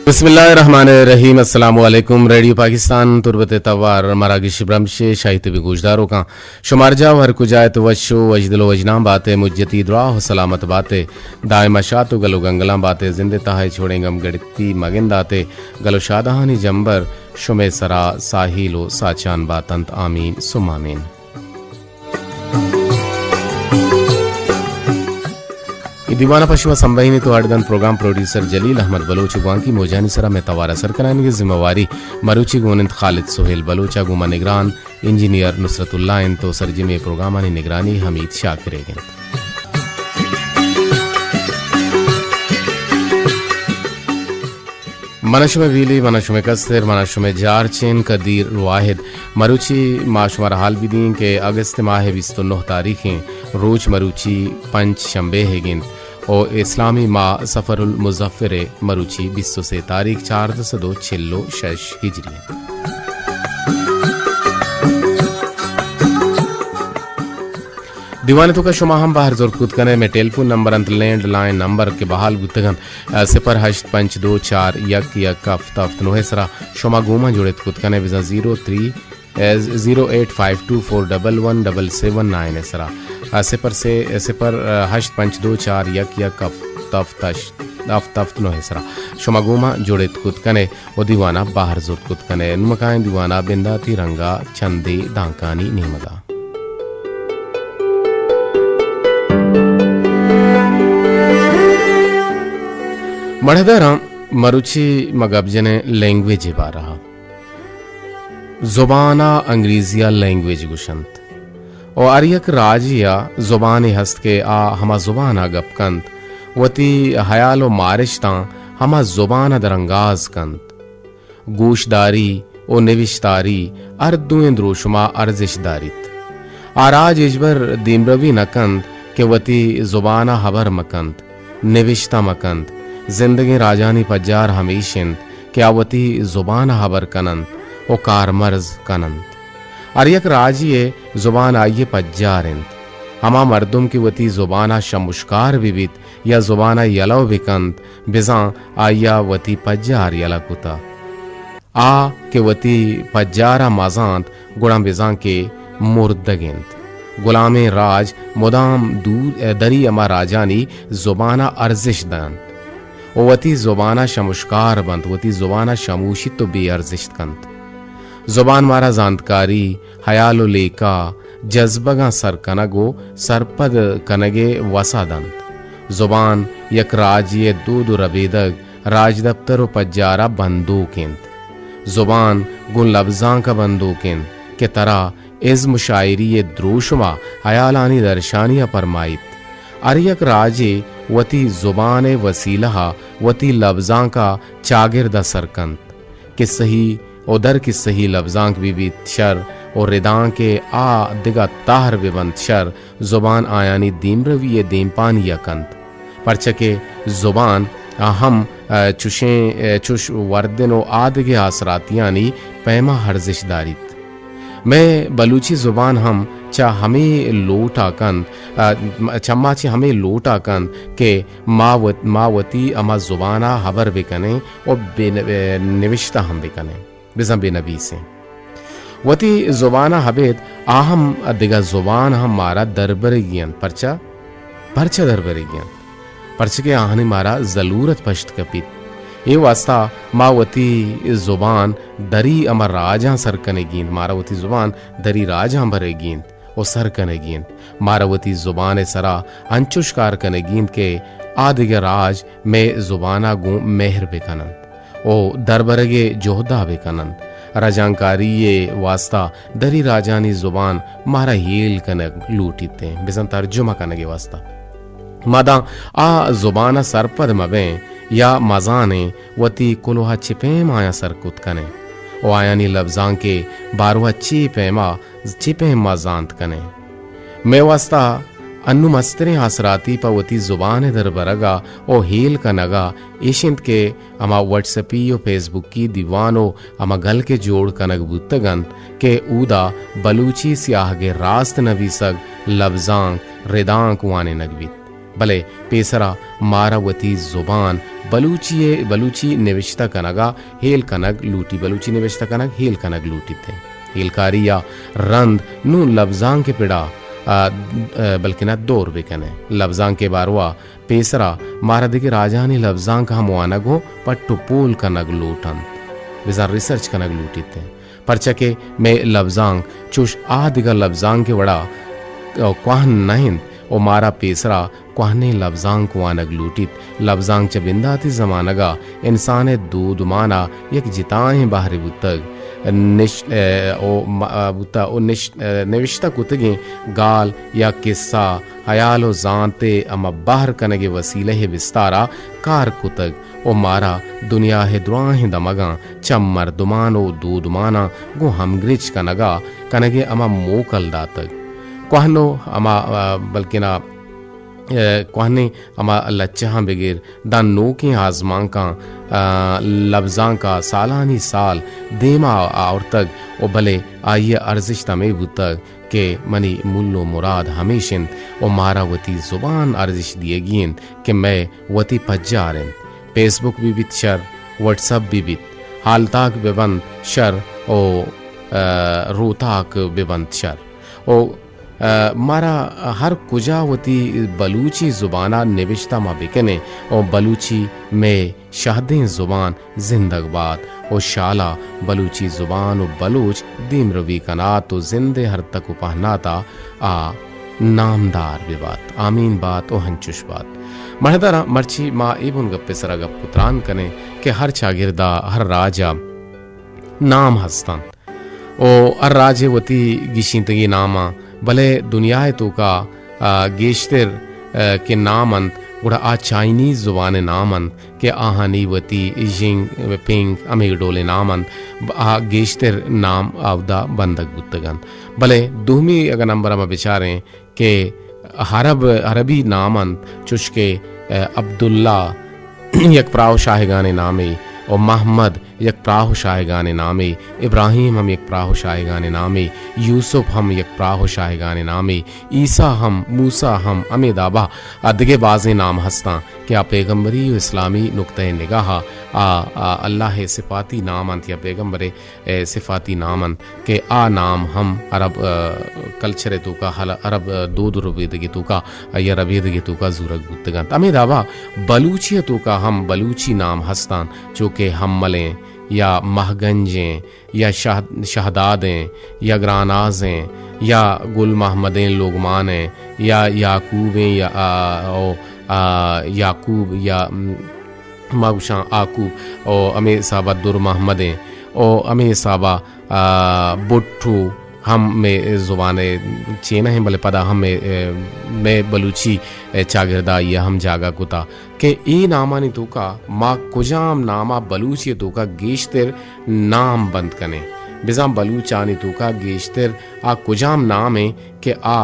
بسم اللہ الرحمن الرحیم۔ السلام علیکم۔ ریڈیو پاکستان تربت توار مراگش برمش شاہی تبی گوشداروکاں، شمار جاہ ہر کجا ات وش و وشدل و وشنام بات، مجتی دراہ و سلامت بات، دائم شات و گل و گنگلاں بات، زند تہا چوڑیں گم گڑتی مگندات، گل و شادہانی جمبر شمے سرا ساہیل و ساچان باتنت۔ آمین ثم آمین۔ اے دیوان ء پہ شما سمبہینیت و اڈ دنت پروگرام پروڈیوسر جلیل احمد بلوچ و گوانکی موجانی سرا مئے توار ء سر کنائینگ ء ذمہ واری مروچی گون انت خالد سہیل بلوچ ء گوں ما نگران انجینئر نصرت اللہ انت و سرجمیں پروگرامانی نگرانی حمید شاکر ئیگ انت۔ من ء شمئے ویلی، من ء شمئے کستر، من ء شمئے جار چین قدیر واحد۔ مروچی ما شمارا حال بدیں کہ اگست ماہ بیست و نہ تاریخیں روچ مروچی پنچ شنبے ئیگ انت و اسلامی ماہ صفر المظفر مروچی بیست و سے تاریخ چاردہ سد و چل و شش ہجری انت۔ دیوان ء توکا شما ہم بہر زرت کت کنے، مئے ٹیلیفون نمبر انت، لینڈ لائن نمبر کہ بحال بوتگ انت، ء، صفر ہشت پنچ دو چار یک یک ہفت ہفت نو ء سرا شما گوما جوڑت کت کنے، بزاں زیرو تھری، ء، zero eight five two four double one double seven nine ء سرا، ء، صفر سے، صفر ہشت پنچ دو چار یک یک ہفت ہفت ہشت ہفت ہفت نو ء سرا شما گوما جوڑت کت کنے و دیوانا بہر زرت کت کنے۔ نمکائیں دیوانا بنداتی رنگا چندے دانکانی نیمگا۔ مڑداراں، مروچی ما گپ جنیں لینگویج ء بارہ ء۔ زبان ء انگریزی ء لینگویج گوشنت۔ و ہر یک راجے ء زبانے ہست کہ آ ہما زبان ء گپ کنت، وتی ہیال و مارشتاں ہما زبان ء درانگاز کنت۔ گوشداری و نوشتاری ہر دوئیں دروشما ارزشت داریت۔ آ راج ہچبر دیمروی نہ کنت کہ وتی زبان ء ہبر مہ کنت، نوشتہ مہ کنت۔ زندگیں راجانی پجار ہمیش انت کہ آ وتی زبان ء ہبر کن انت و کارمرز کن انت۔ ہر یک راجے ء زبان آئی ء پجار انت۔ ہما مردم کہ وتی زبان ء شمشکار بہ بیت یا زبان ء یلو بہ کنت، بزاں آئی ء وتی پجار یلہ کتہ۔ آ کہ وتی پجار ء مزانت، گڑا بزاں کہ مردگ انت۔ گلامیں راج مدام دور، دری ہما راجانی زبان ء ارزشت دنت و وتی زبان ء شمشکار بنت، وتی زبان ء شموشیت و بے ارزشت کنت۔ زبان مارا زانتکاری، ہیال و لیکہ، جزبگاں سر کنگ و سرپد کنگ ء وسا دنت۔ زبان یک راجے ء دود و ربیدگ، راجدپتر و پجار ء بندوک انت۔ زبان گوں لبزانک ء بندوک انت کہ ترا ازم و شاعری ء دروشم ء ہیالانی درشانی ء پرمائیت۔ ہر یک راجے وتی زبان ء وسیلہ ء وتی لبزانک ء چاگرد ء سر کنت۔ کسہی و در کسہی لبزانک بہ بیت شر و ردانک ء آ دگہ تہر بہ بنت شر، زبان آیانی دیمروی ء دیمپانی ء کنت۔ پرچہ کہ زبان ء ہم، ء، چشیں، ء، چش وردن و آدگہ آسراتیانی پیما ارزشت داریت۔ مئے بلوچی زبان ہم چہ ہمے لوٹ ء کنت، ء، چہ ما چہ ہمے لوٹ ء کنت کہ ما وت-، ما وتی ہما زبان ء ہبر بہ کنیں و بہ ن-، نوشتہ ہم بہ کنیں، بزاں بہ نبیسیں۔ وتی زبان ء ابید آ ہم دگہ زبان ہم مارا دربرگی انت۔ پرچا؟ پرچا دربرگی انت؟ پرچا کہ آہانی مارا ضلورت پشت کپیت۔ اے واسطہ ما وتی زبان دری ہما راجاں سر کنگی انت، مارا وتی زبان دری راجاں برگی انت و سر کنگی انت۔ مارا وتی زبان ء سرا انچوش کار کنگی انت کہ آ دگہ راج مئے زبان ء گوں مہر بہ کن انت و دربرگ ء جہد ء بہ کن انت۔ رجانکاری ء واسطہ دری راجانی زبان مارا ہیل کنگ لوٹیت انت، بزاں ترجمہ کنگ ء واسطہ۔ ما داں آ زبان ء سرپد مہ بیں یا مزانیں، وتی کلوہ ء چہ پیم آیاں سر کت کنیں و آیانی لبزانک ء باروا چی پیما چی پیم ما زانت کنیں؟ مئے واستا انوں مستریں آسراتی پہ وتی زبان ء دربرگ ء و ہیل کنگ ء ایش انت کہ ہما وٹس اپی و فیس بکی دیوان و ہما گل کہ جوڑ کنگ بوتگ انت کہ اودا بلوچی سیاہگ ء راست نبیسگ، لبزانک، ردانک وانینگ بیت۔ بلے پیسرا مارا وتی زبان بلوچی ء، بلوچی نوشتہ کنگ ء ہیل کنگ لوٹی، بلوچی نوشتہ کنگ ہیل کنگ لوٹیت۔ ہیلکاری ء رند نوں لبزانک ء پڑا، آ، آ، بلکنا دور بکن ئے۔ لبزانک ء باروا پیسرا مارا دگہ راجانی لبزانک ہم وانگ ء پٹ ء پول کنگ لوٹ انت، بزاں ریسرچ کنگ لوٹیت۔ پرچا کہ مئے لبزانک چوش آ دگہ لبزانک ء وڑا کوہن نہ انت و مارا پیسرا کوہنیں لبزانک وانگ لوٹیت۔ لبزانک چہ بنداتی زمانگ ء انسان ء دودمان ء یک جتائیں بہرے بوتگ، نش-، ء، و م-، ء، بوتگ و نش-، ء، نوشتہ کتگیں گال یا کسہ، ہیال و زانت ء ہما بہر کنگ ء وسیلہ ء بستار ء کار کتگ و مارا دنیا ء دراہیں دمگاں چہ مردمان و دودماناں گوں ہمگرنچ کنگ ء کنگ ء ہما موکل داتگ۔ کوہن و ہما، ء، بلکنا ء کوہنیں ہما لچہاں بگر داں نوکیں آزمانکاں، ء، لبزانک ء سالانی سال دیما آورتگ و بلے آئی ء ارزشت ہمے بوتگ کہ منی مول و مراد ہمیش انت و مارا وتی زبان ارزشت دیگی انت کہ مئے وتی پجار انت۔ پیسبک بہ بیت شر، وٹس اپ بہ بیت، ہالتاک بہ بنت شر و، ء، روتاک بہ بنت شر۔ و ء، مارا ہر کجا وتی بلوچی زبان ء نبشتہ ما بکنیں و بلوچی مئے شہدیں زبان زندگ بات و شالا بلوچی زبان و بلوچ دیمروی کنات و زند ء ہر تک و پہنات ء آ نامدار بہ بات۔ آمین بات و ہنچش بات۔ مڑداراں مرچی ما اے بن گپ ء سرا گپ و تران کنیں کہ ہر چاگرد ء ہر راج ء نام ہست انت۔ و ہر راجے وتی گیشینتگی نام آں، بلے دنیا ء توکا، آ، گیشتر، آ، کہ نام انت، گڑا آ چائنیز زبان ء نام انت کہ آہانی وتی ژنگ، پنگ، ہمے ڈولیں نام انت، ب-، آ گیشتر نام آودا بندگ بوتگ انت۔ بلے دومی اگاں نمبر ء ما بچاریں، کہ عرب، عربی نام انت، چوش کہ، ء، عبداللہ یک پراہ و شاہگانیں نامے، و محمد یک پراہ و شاہگانیں نامے، ابراہیم ہم یک پراہ و شاہگانیں نامے، یوسف ہم یک پراہ و شاہگانیں نامے، عیسیٰ ہم، موسیٰ ہم ہمے دابا ء دگہ بازیں نام ہستاں کہ آ پیغمبری و اسلامی نقطہ نگاہ ء آ، آ اللہ ء صفاتی نام انت یا پیغمبر ء ء صفاتی نام انت کہ آ نام ہم عرب، ء، کلچر ء توکا، ہل-، عرب، ء، دود و ربیدگ ء توکا، آئی ء ربیدگ ء توکا زورگ بوتگ انت۔ ہمے دابا بلوچی ء توکا ہم بلوچی نام ہستاں، چو کہ ہمل ایں یا مہگنج ایں یا شہ-، شہداد ایں یا گراناز ایں یا گل محمد ایں لوگمان ایں یا یعقوب ایں یا، آ، او، آ، یعقوب یا، م، ما گوشاں آکوب، او ہمے حسابا در محمد ایں، او ہمے حسابا، آ، بٹو ہم مئے زبان ء چینہ ایں، بلے پدا ہم مئے، مئے بلوچی چاگرد ء آئی ء ہم جاگہ کتا کہ اے نامانی توکا ما کجام نام ء بلوچی ء توکا گیشتر نام بند کنیں، بزاں بلوچانی توکا گیشتر آ کجام نام ایں کہ آ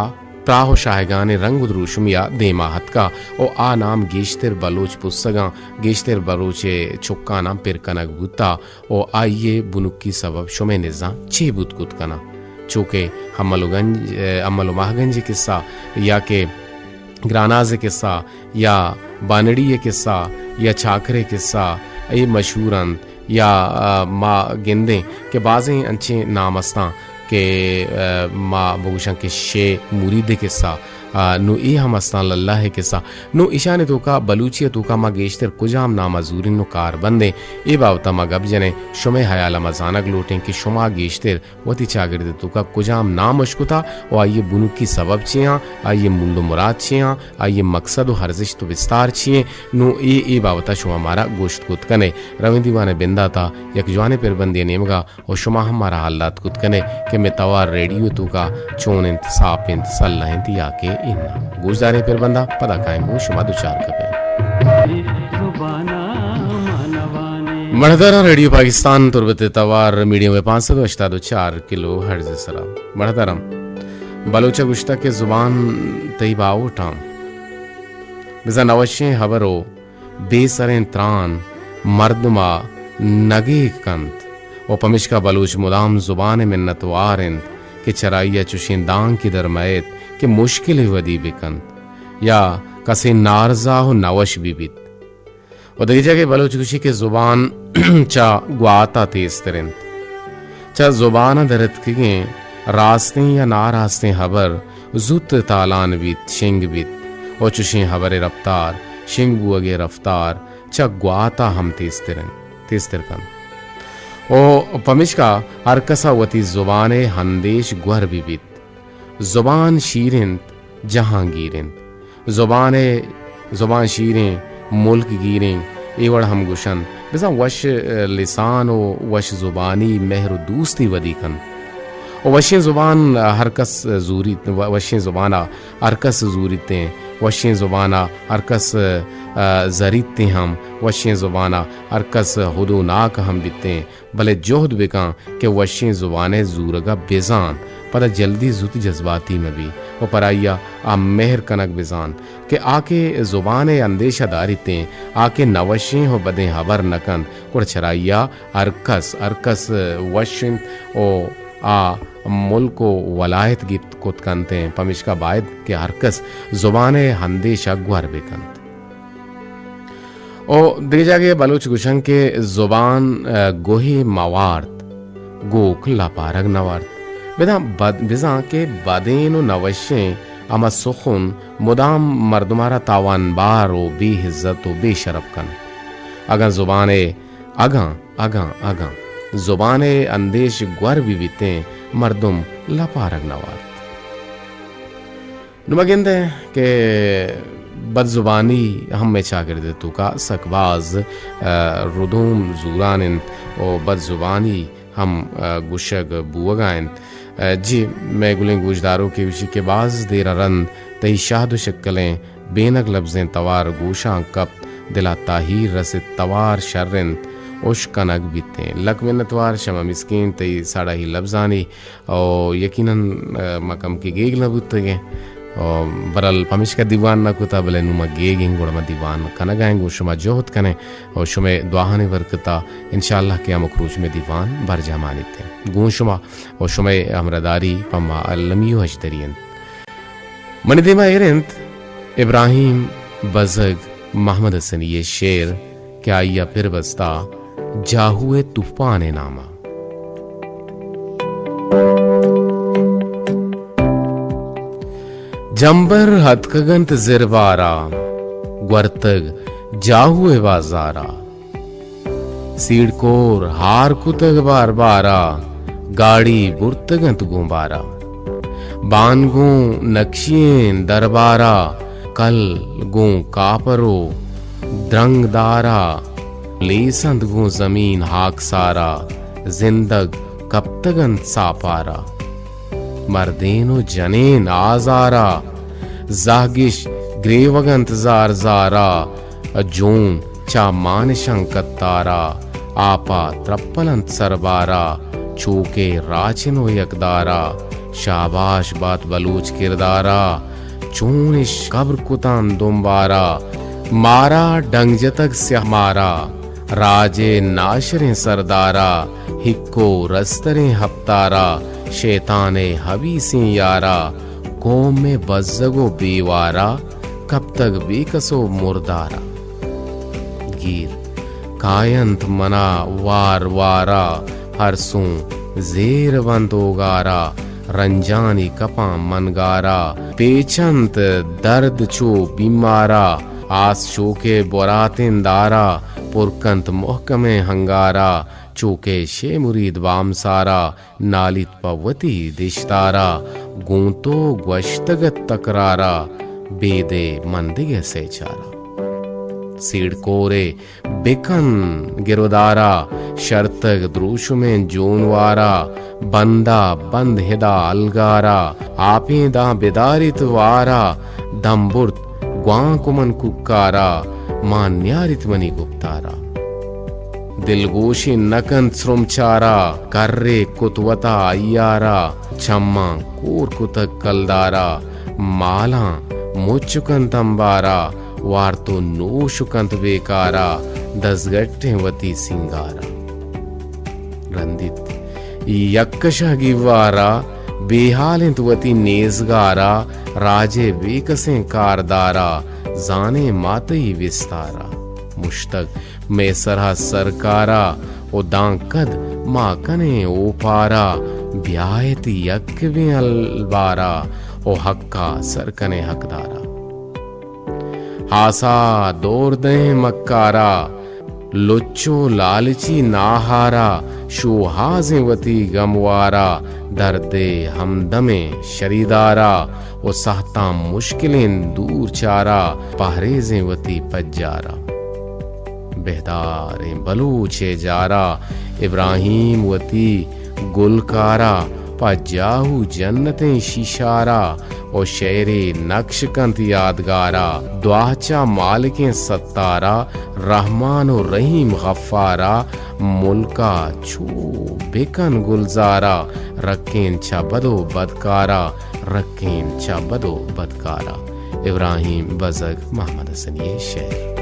پراہ و شاہگانیں رنگ و دروشمے ء دیما اتکا و آ نام گیشتر بلوچ پسگاں، گیشتر بلوچ ء چکاناں پر کنگ بوتا و آئی ء بنکی سبب شمئے نزاں چے بوت کت کناں؟ چو کہ ہمل و گنج، ء، ہمل و ماہگنج ء قصہ یا کہ گراناز ء قصہ یا بانڑی ء قصہ یا چاکر ء قصہ اے مشہور انت۔ یا، آ، ما گندیں کہ بازیں انچیں نام استاں کہ، آ، ما بگوشاں کہ شے مرید ء قصہ، آ، نو اے ہم استاں للہ ء قصہ۔ نو ایشانی توکا بلوچی ء توکا ما گیشتر کجام نام ء زوریں نو کار بندیں، اے بابت ء ما گپ جنیں۔ شمئے حیال ء ما زانگ لوٹیں کہ شما گیشتر وتی چاگرد ء توکا کجام نام اشکتا و آئی ء بنکی سبب چے آں، آئی ء مول و مراد چے آں، آئی ء مقصد و ارزشت و بستار چی ایں؟ نوں اے، اے بابت ء شما مارا گوشت کت کن ئے۔ رویں دیوان ء بندات ء یک جوانیں پربندے ء نیمگ ء و شما ہم مارا حال دات کت کن ئے کہ مئے توار ریڈیو ء توکا چون انت، ساپ انت، سلہ انت یا کہ اناں۔ گوشداریں پربند ء پدا کائیں گوں شما دوچار کپیں۔ مڑداراں، ریڈیو پاکستان تربت ء توار میڈیم ویو پانچ سد و ہشتاد و چار کلو ہرٹز ء سرا۔ مڑداراں، بلوچ ء گوشتگ کہ زبان تئی باہوٹاں۔ بزاں نوشیں ہبر و بے سریں تران مردم ء نگیگ کنت و پمیشکا بلوچ مدام زبان ء منت وار انت کہ چرائی ء چشیں دانکے در مئیت کہ مشکلے ودی بہ کنت یا کسے نارزا و نوش بہ بیت۔ و دگہ جاگہے بلوچ گوشی کہ زبان چہ گواتا تیزتر انت۔ چہ زبان ء درتکگیں راستیں یا ناراستیں ہبر زوت تالان بیت، شنگ بیت و چشیں ہبرے رپتار، شنگ بوگے رفتار چہ گواتا ہم تیزتر انت، تیزتر کنت۔ و پمیشکا ہر کسا وتی زبان ء ہندیش گور بہ بیت۔ زبان شیر انت، جہانگیر انت۔ زبان ء، زبان شیریں، ملک گیریں، اے وڑ ہم گوشنت۔ بزاں وش، ء، لسان و وش زبانی مہر و دوستی ودی کنت۔ و وشیں زبان ہر کس زوریت، و-، وشیں زبان ء ہر کس زوریتیں، وشیں زبان ء ہر کس، ء، زریتیں ہم، وشیں زبان ء ہر کس ہدوناک ہم بیتیں۔ بلے جہد بکن کہ وشیں زبان ء زورگ ء بزان، پدا جلدی زوت جذباتی مہ بی و پر آئی ء آ مہر کنگ بزان کہ آ کہ زبان ء اندیشہ داریتیں، آ کہ نہ وشیں و بدیں ہبر نہ کنت، گڑا چرائی ء ہر کس، ہر کس وش انت و آ ملک و ولایت گیپت کت کنتیں۔ پمیشکا باید کہ ہر کس زبان ء اندیشہ گور بکنت۔ او دگہ جاگہے بلوچ گوشن کہ زبان، ء، گوہے موارت، گوک لپارگ نوارت۔ بداں بد-، بزاں کہ بدین و نوشیں ہما سخن مدام مردمارا تاوانبار و بے عزت و بے شرپ کن۔ اگاں زبان ء، اگاں، اگاں، اگاں زبان ء اندیش گور بہ بیتیں، مردم لپارگ نوارت۔ نوں ما گندیں کہ بدزبانی ہم مئے چاگرد ء توکا سک باز، ء، ردوم زوران انت و بدزبانی ہم، ء، گوشگ بوگا انت۔ ء، جی، مئے گلیں گوشداروکے گوشی کہ باز دیر ء رند تئی شہد و شکلیں بینگ لبزیں توار گوشاں کپت، دلا تاہیر رست، توار شر انت، اشکنگ بیتیں۔ لک منتوار شما مسکین تئی ساڑاہی لبزانی او یقیناً، ء، ما کمکے گیگ نہ بوتگیں۔ او برحال پمیشکا دیوان نہ کتا، بلے نوں ما گیگیں، گڑا ما دیوان کنگائیں، گوں شما جہد کنیں۔ او شمئے دعاہانی برکتا انشاءاللہ قیامک روچ مئے دیوان برجاہ مانیت۔ گوں شما او شمئے ہمراہداری پہ ما المی و ہژدری انت۔ منی دیما ایر انت ابراہیم بزگ محمد حسنی ء شعر کہ آئی ء پر بستا جاہو ء طوفان ء نام ء۔ جمبر ہتکگ انت زربارا، گورتگ جاہو ء بازارا۔ سیڑکور ہار کتگ بار بارا، گاڑی برتگ انت گوں بارا۔ بان گوں نکشی ایں دربارا، کل گوں کاپر و درنگ دارا۔ لیس انت گوں زمین ہاکسارا، زندگ کپتگ انت ساپارا۔ مردین و جنین آزارا، زہگش گریوگ انت زار زارا۔ جون چہ مانشاں کتارا، آپا ترپل انت سربارا۔ چوکے راچن و یکدارا، شاباش بات بلوچ کردارا۔ چونش قبر کتان دمبارا، مارا ڈنگ جتگ سیاہ مارا۔ راجے ناشریں سردارا، ہکو رستریں ہپتارا، شیطانئے ہبیسیں یارا، قومئے بزگ و بیوارا، کپتگ بے کس و مردارا۔ گیر کاینت منا وار وارا، ہرسوں زیر بنت اوگارا، رنجانی کپاں من گارا۔ پیچنت درد چو بیمارا، آس چوکئے براتیں دارا، پر کنت محکمیں ہنگارا۔ چوکئے شے مرید بامسارا، نالیت پہ وتی دشتارا۔ گوں تو گوشتگ ات تکرارا، بیدے من دگہ سئے چارا۔ سیڑکورے بکن گرودارا، شرتگ دروشمیں جونوارا۔ بندا بند ہدا الگارا، آپیں داں بداریت وارا۔ دم برت گوانک و من کوکارا، مان نیاریت منی گپتارا۔ دلگوشی نکنت سرمچارا، کرے کت وتا ایارا۔ چماں کور کتگ کلدارا، مالاں مچ کنت امبارا۔ وارت و نوش کنت بیکارا، دزگٹیں وتی سینگارا۔ رندیت یک کشا گیوارا، بے حال انت وتی نیزگارا۔ راجے بے کسیں کاردارا، زانیں ما تئی بستارا، مشتگ مئے سرا سرکارا، و داں کد ما کنیں اوپارا، بیایت یک بیں البارا، و حقا سر کنیں حقدارا۔ ہاسا دور دئیں مکارا، لچ و لالچی ناہارا، شوہازیں وتی گموارا، دردے ہمدمیں شریدارا، و سہتاں مشکلیں دور چارا، پہریزیں وتی پجارا۔ بہداریں بلوچ ءِ جارا، ابراہیم وتی گلکارا، پہ جاہو جنتیں شیشارا، و شعرے نقش کنت یادگارا۔ دعا چہ مالکیں ستارا، رحمان و رحیم غفارا، ملکا چو بکن گلزارا، رکین چہ بد و بدکارا، رکین چہ بد و بدکارا۔ ابراہیم بزگ، محمد حسنی ءِ شعر۔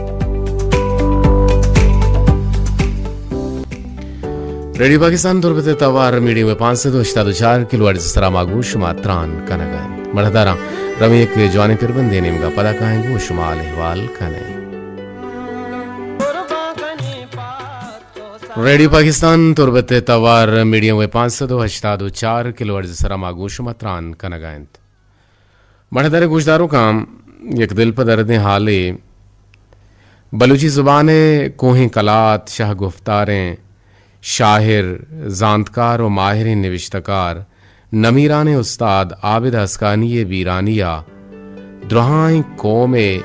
ریڈیو پاکستان تربت ءِ توار میڈیم ویو پانچ سد و ہشتاد و چار کلو ہرٹز ءِ سرا ما گوں شما تران کنگ ءَ انت۔ مڑاہداراں، رویں یک جوانیں پربندے نیمگا، پدا کائیں گوں شما حال احوال کنیں۔ ریڈیو پاکستان تربت ءِ توار میڈیم ویو پانچ سد و ہشتاد و چار کلو ہرٹز ءِ سرا ما گوں شما تران کنگ ءَ انت۔ مڑاہداریں گوشداروکاں، یک دل پہ دردیں حالے، بلوچی زبان ءِ کوہیں کلات، شہ گفتاریں شاعر، زانتکار و ماہریں نوشتکار، نمیرانیں استاد عابد ہسکانی ءِ بیرانی ءَ درہائیں قوم ءِ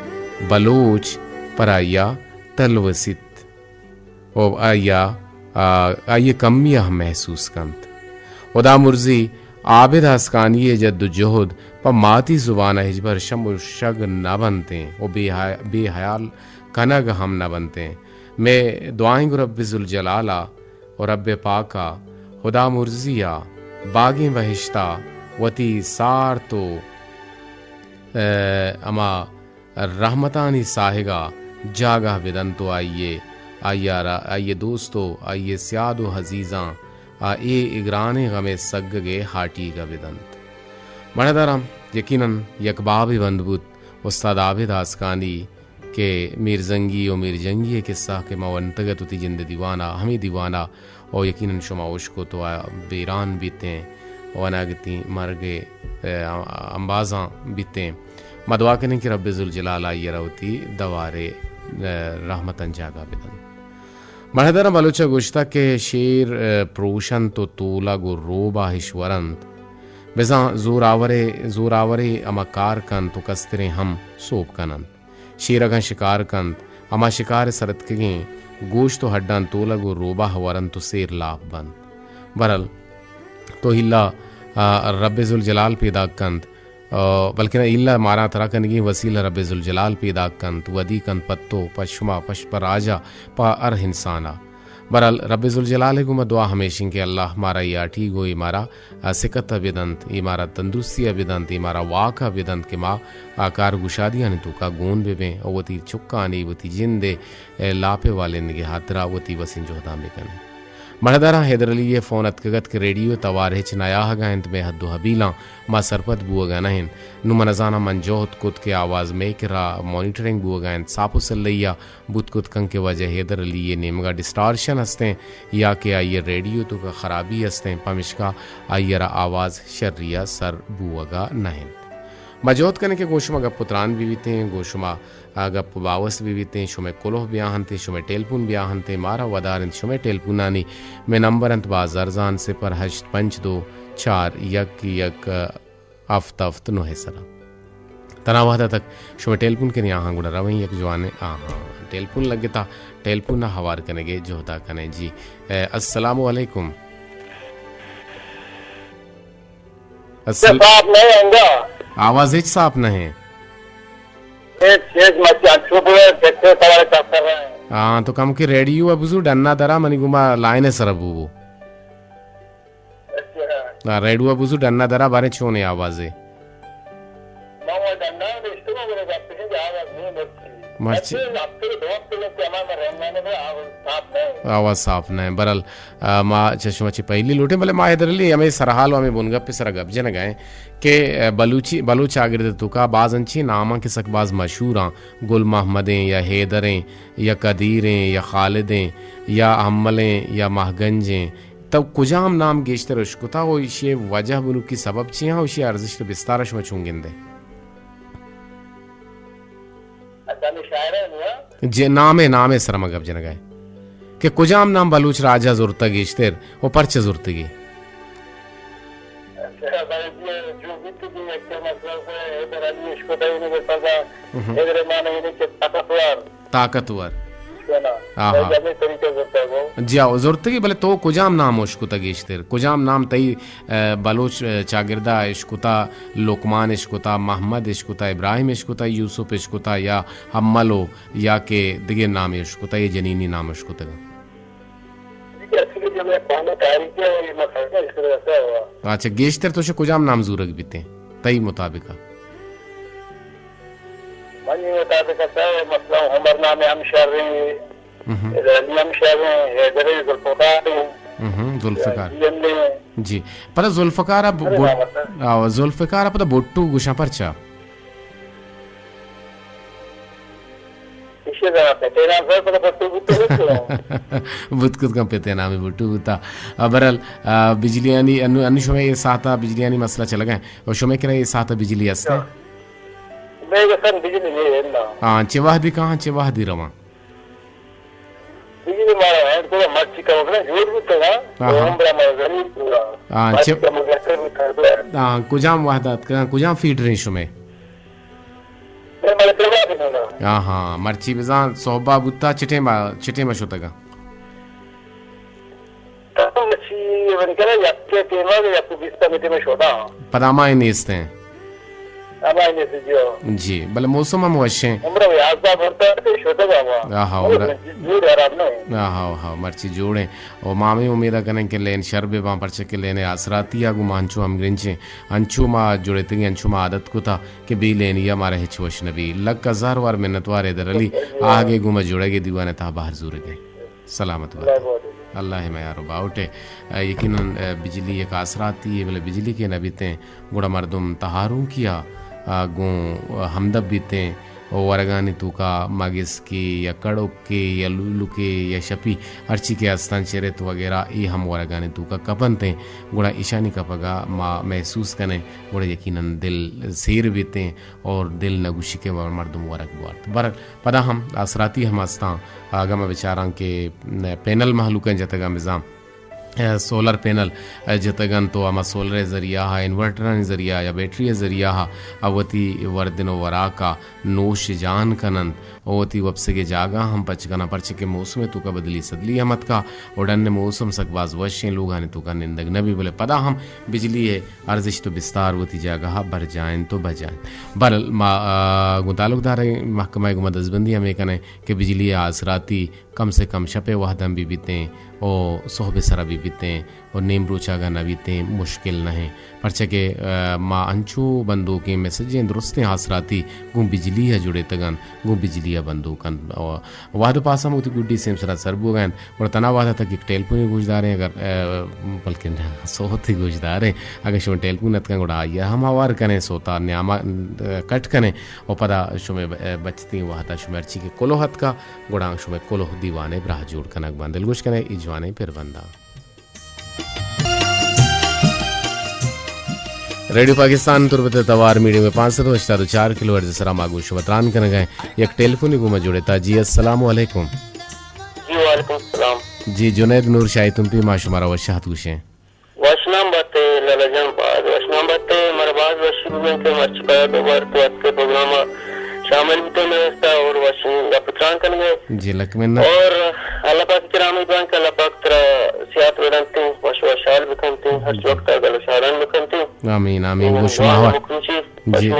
بلوچ پر آئی ءَ تلوسیت۔ و آئی ءَ، آ، آئی ءِ کمی ءَ ہم محسوس کنت۔ ہدا مرزی عابد ہسکانی ءِ جد و جہد پہ ماتی زبان ءَ ہچبر شم و شگ نہ بنتیں و بے حیا-، بے حیال کنگ ہم نہ بنتیں۔ مئے دعائیں گوں رب ذوالجلال ءَ و رب پاک ءَ، ہدا مرزی ءَ باگیں بہشت ءَ وتی سارت و، اے، ہما رحمتانی ساہگا جاگہ بدنت و آئی ءِ، آئی ءَ را، آئی ءِ دوست و آئی ءِ سیاد و عزیزاں آ اے گرانیں غم ءِ سگگ ءِ ہاٹیگ ءَ بدنت۔ مڑاہداراں، یقیناً یک بابے بند بوت استاد عابد ہاسکانی کہ میرزنگی و میرجنگی ءِ قصہ کہ ما ونتگ ات وتی جند ءِ دیوان ءَ، ہمے دیوان ءَ و یقیناً شما اشکت و بیران بیتیں، وناگتی مرگ ءِ، اے، امبازاں بیتیں۔ ما دعا کنیں کہ رب ذوالجلال آئی ءَ را وتی دوار ءِ، اے، رحمتاں جاگہ بدنت۔ مڑاہداراں، بلوچ ءَ گوشتگ کہ شیر، اے، پروشنت و تولگ و روباہ اش ورنت۔ بزاں زورآورے، زورآورے ہما کار کنت و کستریں ہم سوب کننت۔ شیر اگاں شکار کنت، ہما شکار ءِ سرتکگیں گوشت و ہڈاں تولگ و روباہ ورنت و سیر لاپ بنت۔ برحال، تو الا، آ، رب ذوالجلال پیداک کنت، آ، بلکنا الا مارا ترا کنگیں وسیلہ رب ذوالجلال پیداک کنت، ودی کنت پہ تو، پہ شما، پہ، پہ راج ءَ، پہ ہر انسان ءَ۔ برحال، رب ذوالجلال ءِ گوما دعا ہمیش انت کہ اللہ مارا اے ہاٹیگ و اے مارا، آ، سکت ءَ بدنت، اے مارا تندرستی ءَ بدنت، اے مارا واک ءَ بدنت کہ ما آ کار گشادیانی توکا گون بہ بیں و وتی چکانی، وتی جند ءِ، اے، لاپ ءِ والینگ ءِ ہاترا وتی وسیں جہداں بہ کنیں۔ مڑاہداراں، حیدر علی ءِ فون اتکگ ات کہ ریڈیو ءِ توار ہچ نیاہگ ءَ انت، مئے حد و حبیلاں ما سرپد بوگ ءَ نہ انت۔ نوں من زاناں، من جہد کت کہ آواز مئے کرا مانیٹرنگ بوگ ءَ انت، ساپ و سلہی ءَ بوت کت کنت کہ واجہ حیدر علی ءِ نیمگ ءَ ڈسٹارشن ہستیں یا کہ آئی ءِ ریڈیو ءِ توکا خرابی ہستیں، پمشکا آئی ءَ را آواز شری ءَ سر بوگ ءَ نہ انت۔ ما جہد کنیں کہ گوں شما گپ و تران بہ بیتیں، گوں شما، آ، گپ و باوست بہ بیتیں، شمئے کلوہ بیا انت، شمئے ٹیلپون بیا انت، مارا ودار انت شمئے ٹیلپونانی۔ مئے نمبر انت باز ارزان، صفر ہشت پنچ دو چار یک یک، آ، ہفت ہفت نو ءِ سرا۔ تنا وہدا تک شما ٹیلپون کنی آہاں گڑا رویں یک جوانیں آہاں۔ ٹیلپون لگتا، ٹیلپون ءَ ہوار کنگے جہدا کنیں جی۔ اے، السلام علیکم۔ السل-، صاف نہیں ہے انگا۔ آواز ہچ صاف نہیں۔ ہچ، ہچ مچان چپ ہے، کسے سوال کر رہے ہیں۔ ہاں، تو کم کہ ریڈیو ءَ بزو ڈنا درا منی گما لائن سر بو بو۔ اچھا۔ ہاں، ریڈیو ءَ بزو ڈنا درا باریں چونیں آوازے؟ ما وہ ڈنا نشتگوں گڑا گپ کنیں کہ آواز نہیں مرچی۔ مرچی۔ اچھا، ہفتے دو ہفتے لگتے ہمارا رنگانے میں آواز صاف نہیں۔ آواز صاف نہ ایں۔ برحال، آ، ما چہ شما چہ پہلی لوٹیں، بلے ما حیدر علی ہمے سرحال و ہمے بنگپ ءِ سرا گپ جنگا ایں کہ، آ، بلوچی، بلوچ چاگرد ءِ توکا باز انچیں ناماں کہ سک باز مشہوراں، گل محمد ایں یا حیدر ایں یا قدیر ایں یا خالد ایں یا حمل ایں یا مہگنج ایں، تو کجام نام گیشتر اشکتا و ایشی وجہ بنوکی سبب چی ہاں و ایشی ارزشت و بستار شما چون گندے؟ اچھا، ہمے شاعر ءِ نوں؟ جی، نام ءِ، نام ءِ سرا ما گپ جنگا ایں کہ کجام نام بلوچ راج ءَ زرتگ گیشتر و پرچہ زرتگی؟ اچھا، بلے جی، جو بیتگی یک مسئلہ سے حیدر علی اشکتا، یعنی کہ سزا، مہم۔ حیدر معنی یعنی کہ طاقتور۔ طاقتور۔ شونا۔ آہا۔ بلے ہمے طریقہ زرتا گو۔ جی ہاں، زرتگی، بلے تو کجام نام اشکتا گیشتر؟ کجام نام تئی، آ، بلوچ، آ، چاگردا اشکتا؟ لقمان اشکتا، محمد اشکتا، ابراہیم اشکتا، یوسف اشکتا یا حمل و یا کہ دگہ نامے اشکتا، یا جنینی نام اشکتگ؟ اچھا، گیشتر تو شہ کجام نام زورگ بیتیں تئی مطابق؟ منی مطابق سر، مثلاً عمر نام ہم شر ایں، مہم۔ علی ہم شر ایں، حیدر ایں، ذوالفقار ایں۔ مہم، ذوالفقار۔ جی، ہم ایں۔ جی۔ پدا ذوالفقار ءَ ب-، ارے بٹ-، بابا سر۔ آ، ذوالفقار ءَ پدا بٹو گوشاں، پرچا؟ ایشی ءَ زاناں پتیں نام سر، پدا بٹو بوتگ ات۔ بوت کت کن پتیں نامے بٹو بوتا۔ آ، برحال، آ، بجلیانی، انو، انو شمئے اے ساعتا بجلیانی مسئلہ چلگا ایں۔ و شمئے کرا اے ساعتا بجلی است ایں؟ مئے کرا بجلی نہ ایں، نا۔ ہاں، چہ وہدی کاہاں، چہ وہدی رواں؟ بجلی مارا ایں، تھوڑا مرچی کم کرا، جوڑ بوتگ ات۔ آہا۔ عمر ما زمین پورا۔ ہاں، مرچی چہ کم کرا، ہاں، کجام وہدا اتکگاں، کجام فیڈر ایں شمئے؟ ہاں، ہاں، مرچی بزاں صحبا بوتا، چٹیں ما، چٹیں ما شتگا۔ مرچی من کرا یک ٹیما، یک بیست ٹیما شتگا۔ پدا ہمائی نیست ایں۔ ہمائی نیست، جی۔ جی، بلے موسم ہم وش ایں۔ عمر یازدہ برتا تے شتگا ہما۔ آہا، عمر۔ جوڑ خراب نہ ایں۔ آہا، آہا، مرچی جوڑ ایں۔ و ما ہمے امیدا کنیں کہ لین شر بہ باں، پرچہ کہ لین آسراتی ءَ گوں ما انچو ہمگرنچ ایں، انچو ما جڑتگیں، انچو ما عادت کتا کہ بے لینی ءَ مارا ہچ وش نہ بی۔ لک ہزار وار منتوار حیدر علی، آہگے گوں ما جڑگ ءِ، دیوان ءِ تہا بہر زورگ ءِ۔ سلامت بات۔ اللہ میار و باہوٹ ئے۔ یقیناً بجلی یک آسراتی یے، بلے بجلی کہ نہ بیتیں گڑا مردم تہارونکی ءَ گوں ہمدپ بیتیں۔ و ورگانی توکا مگسکے یا کڑکے یا لولکے یا شپی ہرچی کہ استان، چرت وغیرہ، اے ہم ورگانی توکا کپنتیں، گڑا ایشانی کپگا ما محسوس کنیں، گڑا یقیناً دل سیر بیتیں اور دل نہ گوشی کہ مردم ورگ بوارت۔ بہرحال، پدا ہم آسراتی ہم استاں، اگاں ما بچاراں کہ پینل مہلوکاں جتگاں بزاں، سولر پینل جتگ انت و ہما سولر ءِ ذریعہ ءَ، انورٹرانی ذریعہ ءَ یا بیٹری ءِ ذریعہ ءَ وتی وردن و وراک ءَ نوش جان کن انت و وتی وپسگ ءِ جاگہ ہم پچ کن انت، پرچہ کہ موسم ءِ توکا بدلی سدلی ہم اتکا و ڈن ءِ موسم سک باز وشیں، لوگانی توکا نندگ نہ بی، بلے پدا ہم بجلی ءِ ارزشت و بستار وتی جاگہ ءَ برجاہ انت و بجا انت۔ بہرحال ما، آ، گوں تعلقدار محکمہ ءَ گوں ما دزبندی ہمے کنیں کہ بجلی ءِ آسراتی کم سے کم شپ ءِ وہداں بہ بیتیں و سہب ءِ سرا بہ بیتیں و نیم روچ ءَ اگاں نہ بیتیں، مشکل نہ ایں، پرچا کہ، آ، ما انچو بندوکیں میسجیں درستیں آسراتی گوں بجلی ءَ جڑیتگ انت، گوں بجلی ءَ بندوک انت۔ و وہد ءُ پاس ہم وتی گڈی سیم سرا سر بوگ ءَ انت، گڑا تنا وہد ءَ تک یک ٹیلیفونے گوشداریں، اگر، آ، بلکن صوتے گوشداریں، اگاں شما ٹیلیفون اتکاں گڑا آئی ءَ ہم ہوار کنیں، صوت ءَ نیام ءَ، آ، کٹ کنیں و پدا شمئے ب-، آ، بچتیں وہد ءَ شمئے ہرچی کہ کلوہ اتکا، گڑا شمئے کلوہ دیوان ءِ براہ جوڑ کنگ باں۔ دلگوش کنئے اے جوانیں پربنداں۔ ریڈیو پاکستان تربت ءِ توار میڈیم ویو پانچ سد ءُ ہشتاد ءُ چار کلو ہرٹز ءِ سرا ما گوں شما تران کنگ ءَ ایں۔ یک ٹیلیفونے گوں ما جڑتا۔ جی، السلام علیکم۔ جی، وعلیکم السلام۔ جی، جنید نور شاہی تمپی، ما شمارا وش آہت گوشیں۔ وشنام بات ئے لالا جان، باز وشنام بات ئے، مارا باز وشی بوت کہ مرچی پدا دوبارہ تو اتکے پروگرام ءَ شامل بوتے مئے واسطہ اور وشیں گپ تران کنگے۔ جی، لک منت۔ اور اللہ پاک ءِ کرا امید وان کہ اللہ پاک ترا صحت بدنت، وش وشحال بکنت، ہر وقت گل و شادان بکنت۔ آمین، آمین۔ گوں شما ہوا۔ جی۔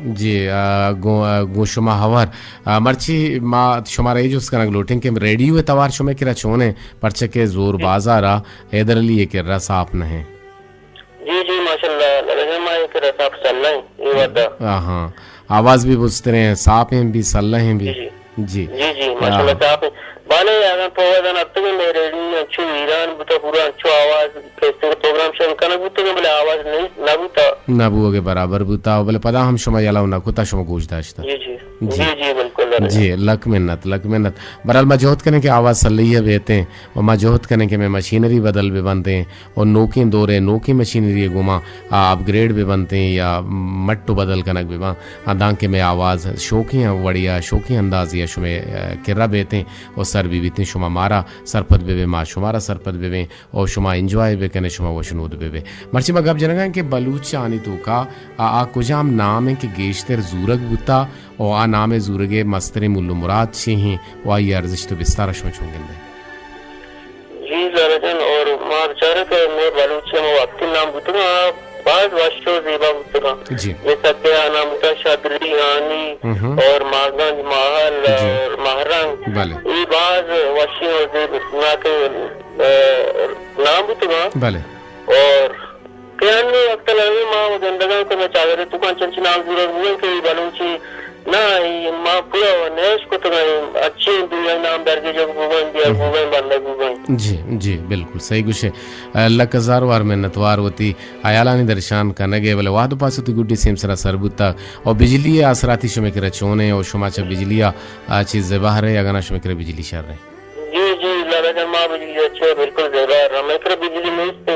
جی، آ، گوں، آ، گوں شما ہوار۔ آ، مرچی ما شمارا اے جست کنگ لوٹیں کہ ریڈیو ءِ توار شمئے کرا چونیں، پرچہ کہ زور بازار ءَ حیدر علی ءِ کرا ساپ نہ ایں۔ جی، جی، ماشاءاللہ، لالا جان، ما اے کرا ساپ سلہ ایں، اے وہد ءَ۔ آہاں۔ آواز بھی بزتریں، ساپ ایں بھی، سلہ ایں بھی۔ جی، جی۔ جی، جی، ماشاءاللہ، آ۔ ساپ ایں۔ بلے اگاں پہ وھد ءَ نہ اتکگیں، مئے ریڈیو انچو ویران بوتا، پورا انچو آواز، کیسٹیں پروگرام شنگ کنگ بوتگیں، بلے آواز نہ، نہ بوتا۔ نہ بوگ ءِ برابر بوتا، بلے پدا ہم شما یلہ نہ کتا، شما گوش داشتا۔ جی، جی۔ جی۔ جی، جی، بالکل۔ جی، لک منت، لک منت۔ بہرحال ما جہد کنیں کہ آواز سلہی ءَ بیتیں و ما جہد کنیں کہ مئے مشینری بدل بہ بنتیں و نوکیں دور ءِ نوکیں مشینری ءِ گوما آ اپگریڈ بہ بنتیں یا مٹ و بدل کنگ بہ باں، آ دانکہ مئے آواز شوکیں وڑے ءَ، شوکیں اندازے ءَ شمئے، آ، کرا بیتیں و سر بہ بیتیں۔ شما مارا سرپد بہ بئے، ما شمارا سرپد بہ بئیں و شما انجوائے بہ کنے، شما وشنود بہ بئے۔ مرچی ما گپ جنگا ایں کہ بلوچانی توکا آ، آ کجام نام ایں کہ گیشتر زورگ بوتا و آ نام ءِ زورگ ءِ مستریں مول و مراد چے ایں و آئی ءِ ارزشت و بستار ءَ شما چون گندئے؟ جی لالا جان، اور ما بچارے کہ مئے بلوچی ہما وقتی نام بوتگاں، آ باز وش و زیبا بوتگاں۔ جی۔ جیسا کہ آ نام بوتا شادری، ہانی ہم۔ اور ماگنج، ماہل جی۔ اور ماہرنگ۔ بلے۔ اے باز وشیں و زیبناکیں، آ، نام بوتگاں۔ بلے۔ اور کہ انوں وقت ءَ ما گندگاں کہ مئے چاگرد ءِ توکا چنچو نام زورگ بوگاں کہ اے بلوچی نہ، اے ما پورا نیش کتگاں، اچیں دنیا نام درگیجگ بوگاں، دیا ہم۔ بوگاں، بندگ بوگاں۔ جی، جی، بالکل صحیح گوشے۔ آ، لک ہزار وار منتوار وتی ہیالانی درشان کنگ ءِ، بلے وہد و پاس وتی گڈی سیمسرا سر بوتا۔ او بجلی ءِ آسراتی شمئے کرا چون ایں؟ او شما چہ بجلی ءَ، آ، چیز بہر ءَ یا گنا شمئے کرا بجلی شر ایں؟ جی، جی، لالا جان، ما بجلی اچھے، بالکل زیبا، مئے کرا بجلی نیست۔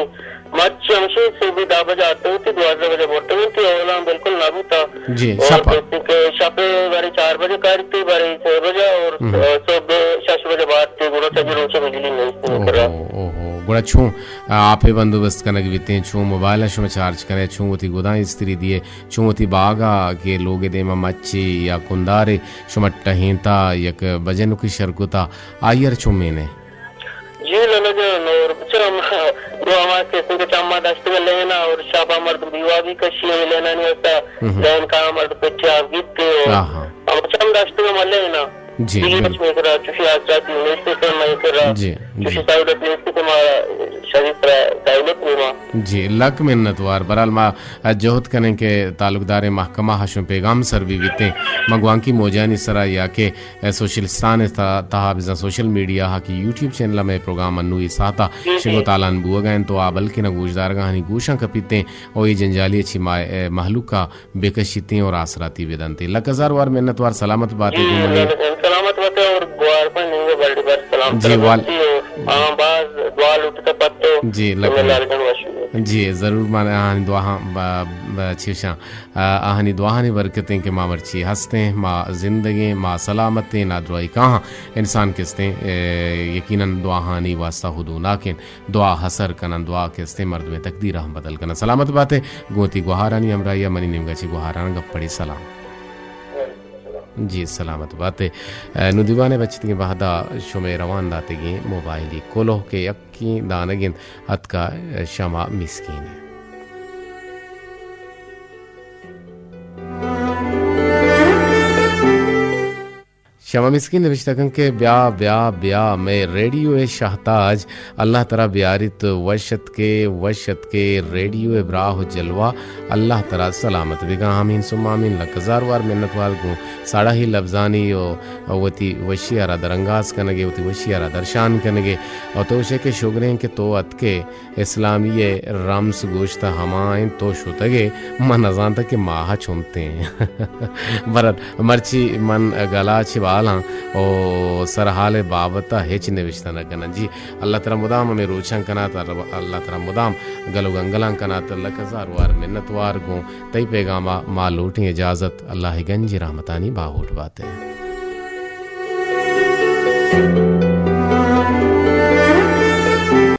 مرچی ہمشی صبح دہ بجہ آتے ہوتی، دوازدہ بجہ برتے ہوتی، اولاں بالکل نہ بوتا۔ جی، اور شپا؟ کہتے کہ شپ بارے چار بجہ کاری تھی، بارے چھ بجہ اور ہم۔ صبح شش بجہ بعد تھی، گڑا سجی روچے بجلی نیست مئے کرا۔ اوہو، اوہو، گڑا چون آپے بندوبست کنگ بیتیں، چون موبائل شما چارج کرے، چون وتی گداں استری دیے، چون وتی باغا کہ لوگ دیما مچے یا کندارے شما ٹہینتا، یک بجنکی شر کتا، آئی ءَ را چون مینے؟ جی لالا جان، اور بچہ ہم، دو ہما قسم کے چما داشتگ لینا اور شابا مردم بیوا بھی کشی ہے لینا نہیں ہوتا، ہم۔ لین کا مرد پچھے آپ گیت کے اور آہا۔ ہم چم داشتگ ہم لینا۔ جی، دیگه بالکل۔ کچھ میکرا، چوشی آزادی نیست کہ میکرا، جی، چوشی جی۔ سہولت نیست کہ ما شریف را سہولت نیما۔ جی، لک منتوار۔ برحال ما جہد کنیں کہ تعلقدار محکمہ ہشون پیغام سر بھی بیتیں۔ ما گوانکی موجانی سرا یا کہ سوشلستان تہا، تہا بزاں سوشل میڈیا ہا کہ یوٹیوب چینل میں پروگرام انوی ساعتا جی، شنگو جی۔ تالان بوگا انت تو آ بلکہ نہ گوشدارگاں ہنی گوشاں کپیتیں او یہ جنجالی اچھی ما، اے، مہلوکا بکشیتیں اور آسراتی بدنتیں۔ لک ہزار وار منت وار، سلامت باتے جی، گوں منی۔ سلامت باتے اور گوار پر ننگے بلڈی بر سلام جی، وال- سلامتی ہو۔ ہاں، باز دعا لوٹتا پتو۔ جی، لک تمہیں منت۔ لال جان وشی۔ جی، ضرور من آہانی دعاہاں با-، با-، چیشاں۔ آ-، آہانی دعاہانی برکتیں کہ ما مرچی ہستیں، ما زندگیں، ما سلامتیں، نادراہی کاہاں انسان کستیں، اے، یقیناً دعاہانی واسطہ ہدوناکیں۔ دعا ہسر کنن، دعا کہ استیں مردمے تقدیر ہم بدل کنن۔ سلامت باتے، گوں وتی گوہارانی ہمراہی ء منی نیمگا چہ گوہاران گپ پڑی سلام۔ جی سلامت باتے۔ اے، نوں دیوانے بچتگیں وہدا شمے روان داتگیں موبائلی کلوہ کہ یکیں دانگیں اتکا شما مسکین۔ شما مسکین نبشتہ کن کہ بیا، بیا، بیا، مئے ریڈیو ء شہتاج، اللہ ترا بیاریت وش اتکے، وش اتکے، ریڈیو ء براہ و جلوہ، اللہ ترا سلامت بگا۔ آمین ثم آمین۔ لک ہزار وار منت وار گوں ساڑاہی لبزانی و وتی وشی ء را درانگاز کنگے، وتی وشی ء را درشان کنگے۔ و تو شے کہ شگریں کہ تو اتکے، اسلامی ء رمز گوشت ہما انت، تو شتگ ئے، من نزانتگ کہ ماہ چنتیں۔ برت مرچی من گلا چہ بالاں او سرحال ء بابت ء ہچ نوشتہ نہ کناں۔ جی اللہ ترا مدام ہمے روچاں کنات، اللہ ترا مدام گل و گنگلاں کنات۔ لک ہزار وار منت وار گوں تئی پیغام ء ما لوٹیں اجازت۔ اللہ ء گنج رحمتانی باہوٹ بات ئے۔